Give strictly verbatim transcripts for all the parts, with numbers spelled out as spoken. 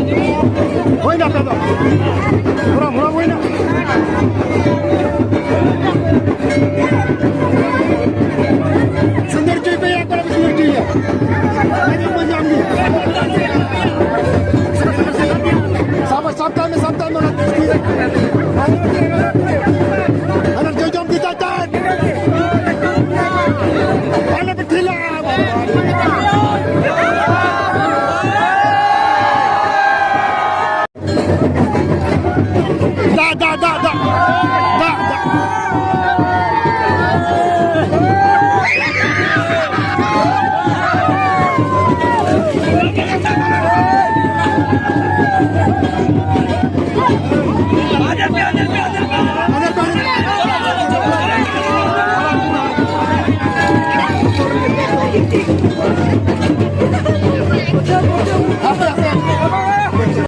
ᱦᱩᱭᱱᱟ ᱟᱯᱮ ᱫᱚ? ᱦᱩᱲᱟᱹᱢ, ᱦᱩᱲᱟᱹᱢ ᱦᱩᱭᱱᱟ? ᱥᱤᱸᱫᱩᱨ ᱦᱚᱪᱚᱭ ᱯᱮ, ᱚᱠᱚᱭ ᱯᱮ ᱥᱤᱸᱫᱩᱨ ᱦᱚᱪᱚᱭᱮᱭᱟ? ᱟᱸᱡᱚᱢ ᱢᱟ ᱧᱟᱢ ᱜᱮ᱾ ᱥᱟᱵ, ᱥᱟᱵ ᱠᱟᱜ ᱢᱮ, ᱥᱟᱵ ᱠᱟᱜ ᱢᱮ, ᱚᱱᱟ ᱛᱤᱥ ᱠᱚ ᱤᱭᱟᱹ᱾ ᱟᱨ ᱡᱚᱡᱚᱢ ᱜᱮ ᱪᱟᱪᱟᱭ᱾ ᱟᱞᱮ ᱯᱮ ᱴᱷᱤᱞᱟ᱾ ᱫᱟᱜ, ᱫᱟᱜ, ᱫᱟᱜ, ᱫᱟᱜ᱾ ᱫᱟᱜ, ᱫᱟᱜ᱾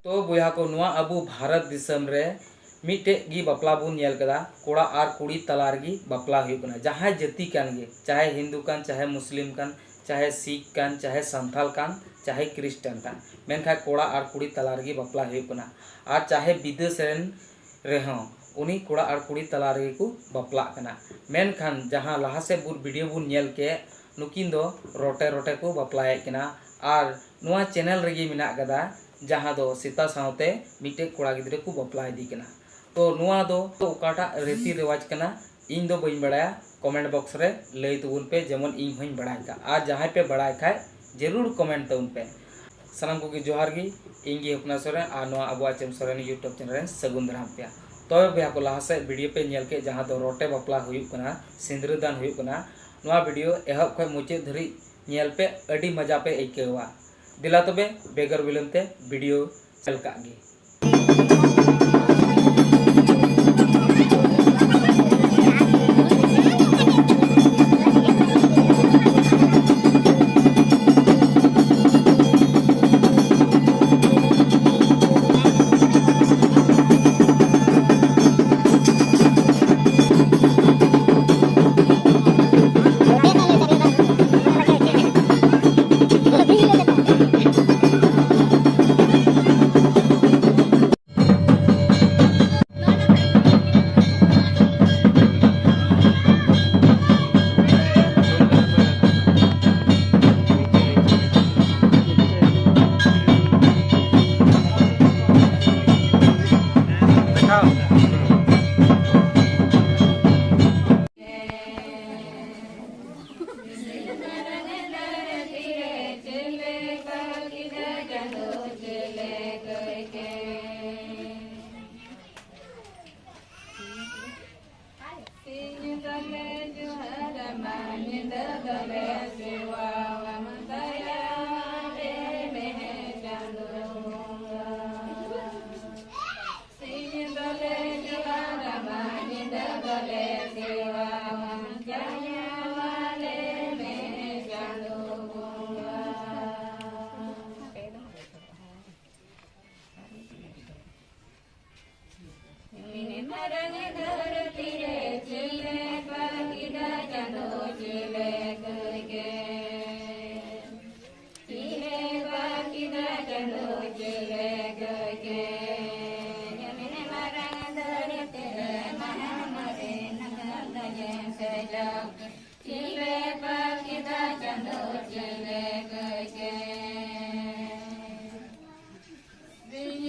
ᱛᱚ ᱵᱚᱭᱦᱟ ᱠᱚ, ᱱᱚᱣᱟ ᱟᱵᱚ ᱵᱷᱟᱨᱚᱛ ᱫᱤᱥᱚᱢ ᱨᱮ ᱢᱤᱫᱴᱮᱡ ᱜᱮ ᱵᱟᱯᱞᱟ ᱵᱚᱱ ᱧᱮᱞ ᱠᱟᱫᱟ, ᱠᱚᱲᱟ ᱟᱨ ᱠᱩᱲᱤ ᱛᱟᱞᱟ ᱨᱮᱜᱮ ᱵᱟᱯᱞᱟ ᱦᱩᱭᱩᱜ ᱠᱟᱱᱟ᱾ ᱡᱟᱦᱟᱸᱭ ᱡᱟᱹᱛᱤ ᱠᱟᱱ ᱜᱮ, ᱪᱟᱦᱮ ᱦᱤᱱᱫᱩ ᱠᱟᱱ, ᱪᱟᱦᱮ ᱢᱩᱥᱞᱤᱢ ᱠᱟᱱ, ᱪᱟᱦᱮ ᱥᱤᱠᱷ ᱠᱟᱱ, ᱪᱟᱦᱮ ᱥᱟᱱᱛᱟᱞ ᱠᱟᱱ, ᱪᱟᱦᱮ ᱠᱷᱨᱤᱥᱴᱟᱱ ᱠᱟᱱ, ᱢᱮᱱᱠᱷᱟᱱ ᱠᱚᱲᱟ ᱟᱨ ᱠᱩᱲᱤ ᱛᱟᱞᱟ ᱨᱮᱜᱮ ᱵᱟᱯᱞᱟ ᱦᱩᱭᱩᱜ ᱠᱟᱱᱟ᱾ ᱟᱨ ᱪᱟᱦᱮ ᱵᱤᱫᱮᱥ ᱨᱮᱱ ᱨᱮᱦᱚᱸ, ᱩᱱᱤ ᱠᱚᱲᱟ ᱟᱨ ᱠᱩᱲᱤ ᱛᱟᱞᱟ ᱨᱮᱜᱮ ᱠᱚ ᱵᱟᱯᱞᱟᱜ ᱠᱟᱱᱟ᱾ ᱢᱮᱱᱠᱷᱟᱱ ᱡᱟᱦᱟᱸ ᱞᱟᱦᱟ ᱥᱮᱫ ᱵᱚᱱ ᱵᱷᱤᱰᱤᱭᱳ ᱵᱚᱱ ᱧᱮᱞ ᱠᱮᱫ, ᱱᱩᱠᱤᱱ ᱫᱚ ᱨᱚᱴᱮ ᱨᱚᱴᱮ ᱠᱚ ᱵᱟᱯᱞᱟᱭᱮᱫ ᱠᱤᱱᱟ᱾ ᱟᱨ ᱱᱚᱣᱟ ᱪᱮᱱᱮᱞ ᱨᱮᱜᱮ ᱢᱮᱱᱟᱜ ᱠᱟᱫᱟ, ᱡᱟᱦᱟᱸ ᱫᱚ ᱥᱮᱛᱟ ᱥᱟᱶᱛᱮ ᱢᱤᱫᱴᱮᱡ ᱠᱚᱲᱟ ᱜᱤᱫᱽᱨᱟᱹ ᱠᱚ ᱵᱟᱯᱞᱟ ᱤᱫᱤ ᱠᱟᱱᱟ᱾ ᱛᱚ ᱱᱚᱣᱟ ᱫᱚ ᱚᱠᱟᱴᱟᱜ ᱨᱤᱛᱤ ᱨᱮᱣᱟᱡᱽ ᱠᱟᱱᱟ, ᱤᱧ ᱫᱚ ᱵᱟᱹᱧ ᱵᱟᱲᱟᱭᱟ᱾ ᱠᱚᱢᱮᱱᱴ ᱵᱚᱠᱥ ᱨᱮ ᱞᱟᱹᱭ ᱛᱟᱵᱚᱱ ᱯᱮ, ᱡᱮᱢᱚᱱ ᱤᱧ ᱦᱚᱸᱧ ᱵᱟᱲᱟᱭ ᱠᱟᱜ᱾ ᱟᱨ ᱡᱟᱦᱟᱸᱭ ᱯᱮ ᱵᱟᱲᱟᱭ ᱠᱷᱟᱡ, ᱡᱟᱹᱨᱩᱲ ᱠᱚᱢᱮᱱᱴ ᱛᱟᱵᱚᱱ ᱯᱮ᱾ ᱥᱟᱱᱟᱢ ᱠᱚᱜᱮ ᱡᱚᱦᱟᱨ ᱜᱮ᱾ ᱤᱧ ᱜᱮ ᱦᱚᱯᱱᱟ ᱥᱚᱨᱮᱱ ᱟᱨ ᱱᱚᱣᱟ ᱟᱵᱚᱣᱟᱜ ᱪᱮᱢ ᱥᱚᱨᱮᱱ YouTube ᱪᱮᱱᱮᱞ ᱨᱮᱱ ᱥᱟᱹᱜᱩᱱ ᱫᱟᱨᱟᱢ ᱯᱮᱭᱟ᱾ ᱛᱚᱵᱮ ᱵᱚᱭᱦᱟ ᱠᱚ, ᱞᱟᱦᱟ ᱥᱮᱫ ᱵᱷᱤᱰᱤᱭᱳ ᱯᱮ ᱧᱮᱞ ᱠᱮᱫ, ᱡᱟᱦᱟᱸ ᱫᱚ ᱨᱚᱴᱮ ᱵᱟᱯᱞᱟ ᱦᱩᱭᱩᱜ ᱠᱟᱱᱟ, ᱥᱤᱸᱫᱽᱨᱟᱹ ᱫᱟᱱ ᱦᱩᱭᱩᱜ ᱠᱟᱱᱟ, ᱱᱚᱣᱟ ᱵᱷᱤᱰᱤᱭᱳ ᱮᱦᱚᱵ ᱠᱷᱚᱱ ᱢᱩᱪᱟᱹᱫ ᱫᱷᱟᱹᱨᱤᱡ ᱧᱮᱞ ᱯᱮ, ᱟᱹᱰᱤ ᱢᱚᱡᱟ ᱯᱮ ᱟᱹᱭᱠᱟᱹᱣᱟ᱾ ᱫᱮᱞᱟ ᱛᱚᱵᱮ ᱵᱮᱜᱚᱨ ᱵᱤᱞᱚᱢ ᱛᱮ ᱵᱷᱤᱰᱤᱭᱳ ᱧᱮᱞ ᱠᱟᱜ ᱜᱮ᱾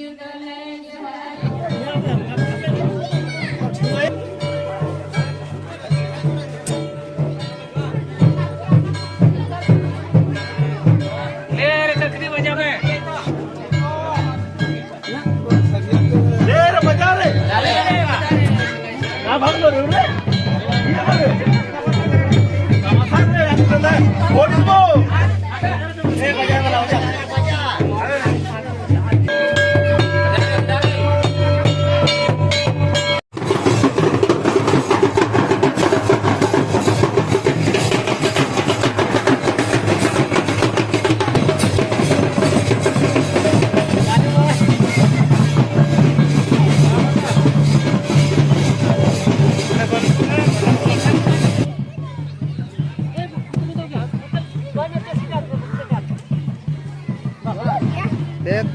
रे रे, बजा रे। क्या भाग लो रे? ये रे। भाग रे, यार, चल रहा है। बोल इसको। ए, बजा, बजा, बजा। ᱪᱮᱫ?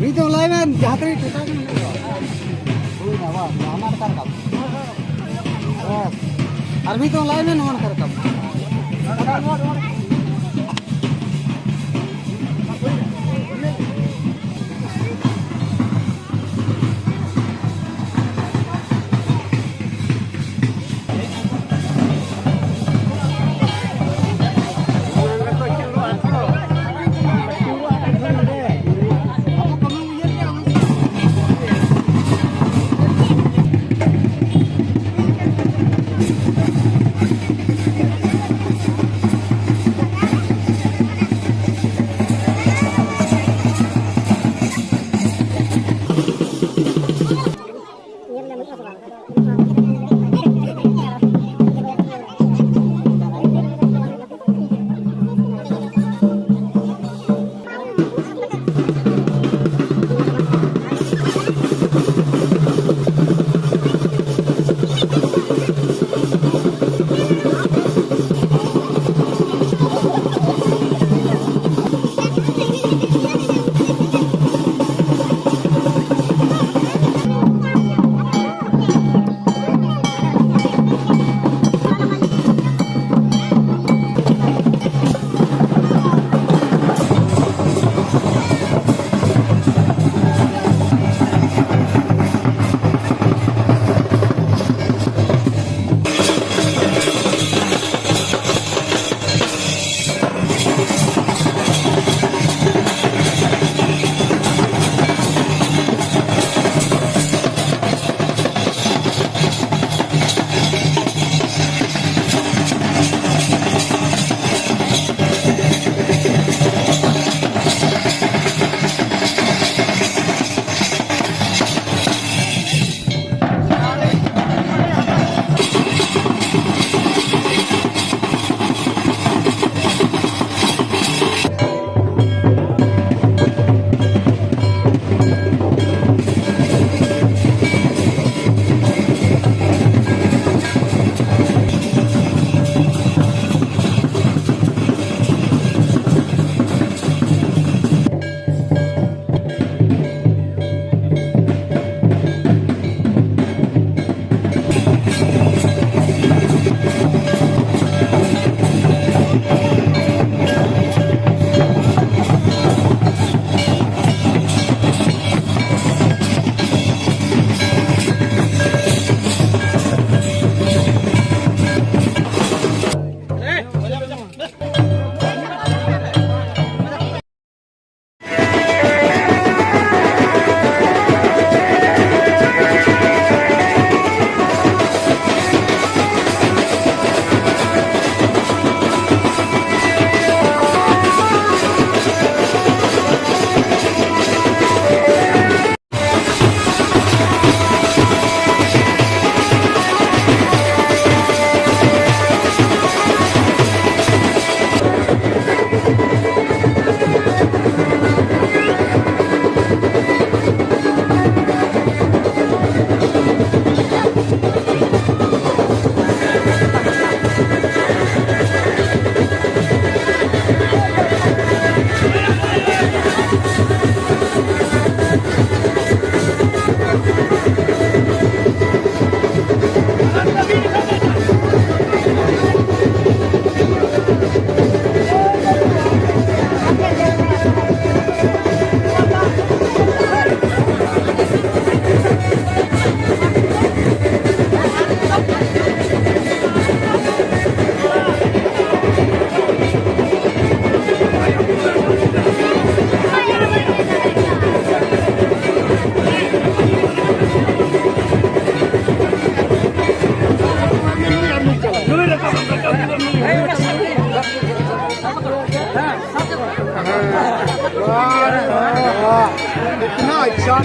ᱢᱤᱫ ᱫᱚ ᱞᱟᱭ ᱢᱮ, ᱡᱟᱦᱟᱸ ᱛᱤᱱᱟᱹᱜ ᱴᱟᱴᱟ ᱜᱮ ᱢᱮᱱᱟᱜ ᱠᱚᱣᱟ᱾ ᱦᱩᱭ ᱱᱟ, ᱵᱟᱥ, ᱦᱟᱱᱟ ᱨᱟᱠᱟᱵ ᱨᱟᱠᱟᱵ᱾ ᱵᱟᱥ᱾ ᱟᱨ ᱢᱤᱫ ᱫᱚ ᱞᱟᱭ ᱢᱮ, ᱱᱚᱣᱟ ᱱᱟᱠᱷᱟ ᱨᱟᱠᱟᱵ᱾ इतना अच्छा।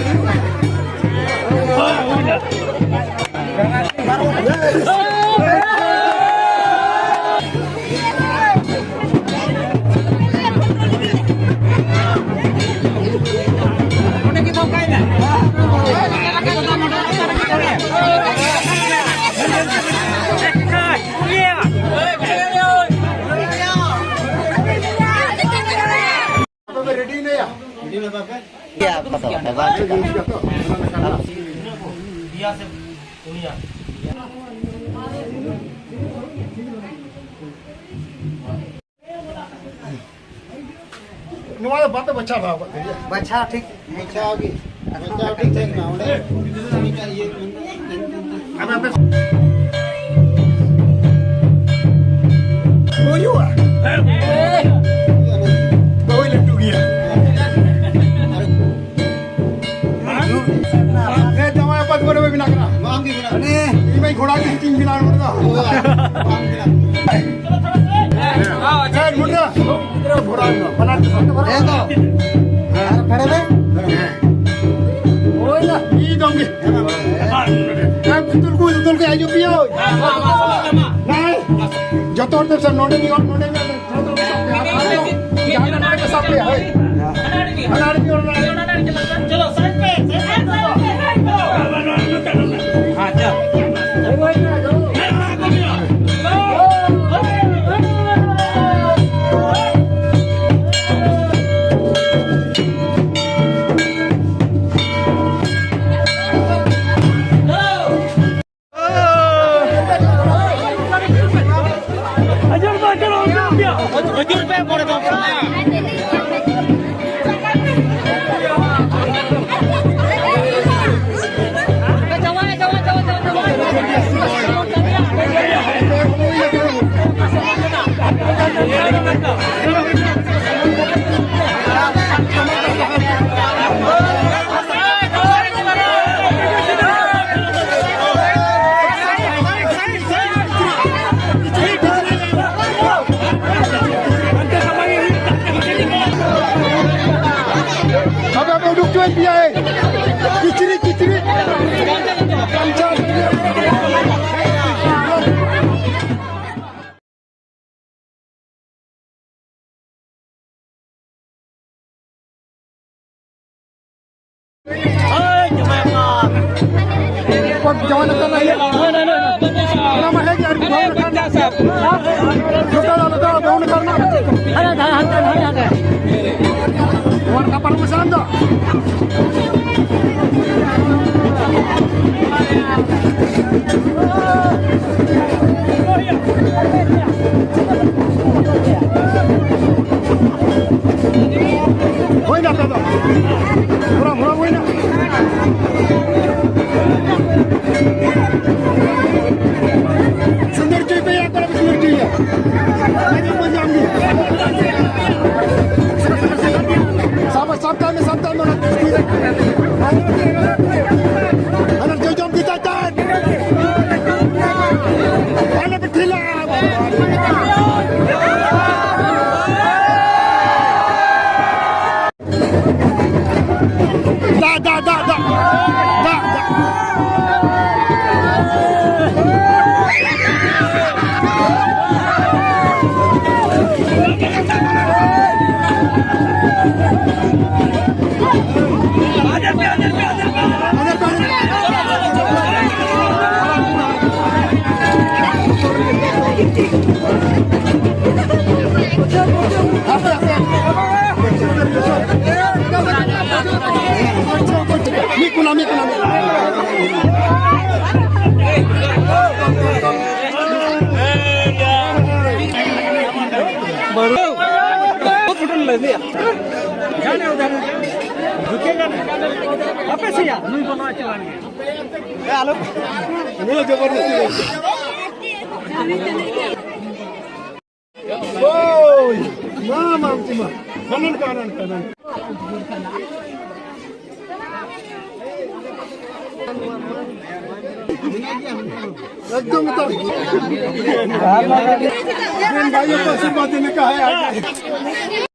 ᱱᱚᱣᱟ ᱫᱚ ᱵᱟᱯᱮ ᱵᱟᱪᱷᱟᱣ ᱵᱷᱟᱣ ᱠᱟᱜ ᱛᱮ? ᱵᱟᱪᱷᱟᱣ ᱴᱷᱤᱠ᱾ ᱵᱟᱪᱷᱟᱣ ᱜᱮ᱾ ᱵᱟᱪᱷᱟᱣ ᱴᱷᱤᱠ ᱛᱟᱦᱮᱸ ᱠᱟᱱᱟ᱾ ᱚᱸᱰᱮ ᱤᱭᱟᱹ ᱟᱯᱮ, ᱟᱯᱮ ᱦᱩᱭᱩᱜᱼᱟ᱾ ᱵᱟᱹᱦᱩᱭ ᱞᱟᱹᱴᱩ ᱜᱮᱭᱟ᱾ ᱦᱮᱸ, ᱡᱟᱶᱟᱭ ᱟᱯᱟᱛ ᱠᱚᱨᱮ ᱵᱮᱱᱟᱜ ᱠᱟᱱᱟ᱾ ᱵᱟᱝ ᱜᱮ ᱵᱮᱱᱟᱜ ᱠᱟᱱᱟ᱾ ᱤᱧ ᱢᱟ ᱜᱷᱚᱲᱟ ᱜᱮ ᱪᱤᱧ ᱵᱮᱱᱟᱣ ᱠᱟᱫᱟ᱾ ᱵᱟᱝ ᱵᱮᱱᱟᱜ ᱠᱟᱱᱟ᱾ ᱦᱮᱸ, ᱢᱩᱱᱰᱨᱟ᱾ ᱜᱷᱚᱲᱟ ᱫᱚ, ᱵᱟᱱᱟᱨ ᱫᱚ᱾ ᱦᱮᱸ ᱛᱚ᱾ ᱟᱨ ᱯᱷᱮᱲᱮ ᱢᱮ᱾ ᱦᱳᱭ ᱱᱟ᱾ ᱢᱤᱫ ᱫᱚᱢ ᱜᱮ᱾ ᱦᱮᱸ, ᱛᱩᱛᱩᱞ ᱠᱚ, ᱛᱩᱛᱩᱞ ᱠᱚ ᱦᱤᱡᱩᱜ ᱯᱮᱭᱟ᱾ ᱱᱟᱭ᱾ ᱡᱚᱛᱚ ᱦᱚᱲ ᱛᱮ ᱥᱟᱵ, ᱱᱚᱰᱮ ᱢᱤᱫ ᱦᱚᱲ, ᱱᱚᱰᱮ ᱢᱤᱫ ᱦᱚᱲ᱾ ᱯᱤᱭᱟ ᱮ, ᱠᱤᱪᱨᱤᱡ, ᱠᱤᱪᱨᱤᱡ᱾ ᱡᱟᱶᱟᱭ ᱠᱟᱱᱟ ᱭᱟ᱾ ᱚᱱᱟ ᱢᱟ ᱦᱮᱸ ᱜᱮ, ᱟᱨ ᱵᱟᱹᱦᱩ ᱞᱮᱠᱷᱟᱱ ᱡᱚᱴᱟᱣ ᱫᱚ ᱵᱟᱹᱦᱩ ᱞᱮᱠᱷᱟᱱ ᱢᱟ᱾ ᱦᱟᱱᱮ ᱫᱷᱟᱨᱮ, ᱦᱟᱱᱛᱮ ᱫᱷᱟᱨᱮ, ᱦᱟᱱᱛᱮ᱾ ᱱᱚᱣᱟ ᱨᱟᱠᱟᱵ ᱯᱟᱨᱚᱢ ᱢᱮᱥᱮ ᱟᱢ ᱫᱚ᱾ ᱦᱩᱭᱱᱟ ᱟᱯᱮ ᱫᱚ᱾ ᱦᱩᱨᱟᱢ, ᱦᱩᱨᱟᱢ ᱦᱩᱭᱱᱟ᱾ ᱥᱤᱸᱫᱩᱨ ᱦᱚᱪᱚᱭ ᱯᱮ, ᱭᱟ, ᱛᱟᱦᱞᱮ ᱥᱤᱸᱫᱩᱨ ᱦᱚᱪᱚᱭ ᱭᱟ᱾ ᱟᱸᱡᱚᱢ ᱢᱟ ᱧᱟᱢ ᱜᱮ᱾ ᱥᱟᱵ, ᱥᱟᱵ ᱠᱟᱜ ᱢᱮ, ᱥᱟᱵ ᱠᱟᱜ ᱢᱮ, ᱚᱱᱟ ᱛᱤᱥ ᱛᱤᱥ ᱨᱮ᱾ ᱦᱟᱱᱟ ᱡᱚᱡᱚᱢ ᱜᱮ ᱛᱟᱭ ᱛᱟᱭ᱾ ᱟᱞᱮ ᱯᱮ ᱴᱷᱤᱞᱟ᱾ ᱫᱟᱜ, ᱫᱟᱜ, ᱫᱟᱜ, ᱫᱟᱜ᱾ ᱫᱟᱜ, ᱫᱟᱜ᱾ ᱢᱤᱫ ᱠᱚᱱᱟ, ᱢᱤᱫ ᱠᱚᱱᱟ, ᱢᱤᱫ ᱠᱚᱱᱟ᱾ ᱟᱯᱮ ᱥᱮᱭᱟ, ᱱᱩᱭ ᱵᱟᱵᱟ ᱪᱟᱞᱟᱜ ᱜᱮ᱾ ᱮ, ᱟᱞᱚ᱾ ᱱᱩᱭ ᱡᱚᱵᱚᱨᱫᱚᱥᱛᱤ ᱫᱚ᱾ ᱳᱭ, ᱢᱟ, ᱢᱟ, ᱟᱢ ᱛᱤ ᱢᱟ᱾ ᱦᱟᱱᱟᱱ ᱠᱟ, ᱦᱟᱱᱟᱱ ᱠᱟ, ᱦᱟᱱᱟᱱ ᱠᱟ᱾ ᱮᱠᱫᱚᱢ, ᱮᱠᱫᱚᱢ᱾ ᱵᱮᱱ ᱵᱷᱟᱭᱤᱭᱳ ᱠᱚ ᱟᱥᱤᱨᱵᱟᱫᱽ ᱫᱮᱱᱮ ᱠᱟ ᱦᱟᱭ, ᱟᱡ᱾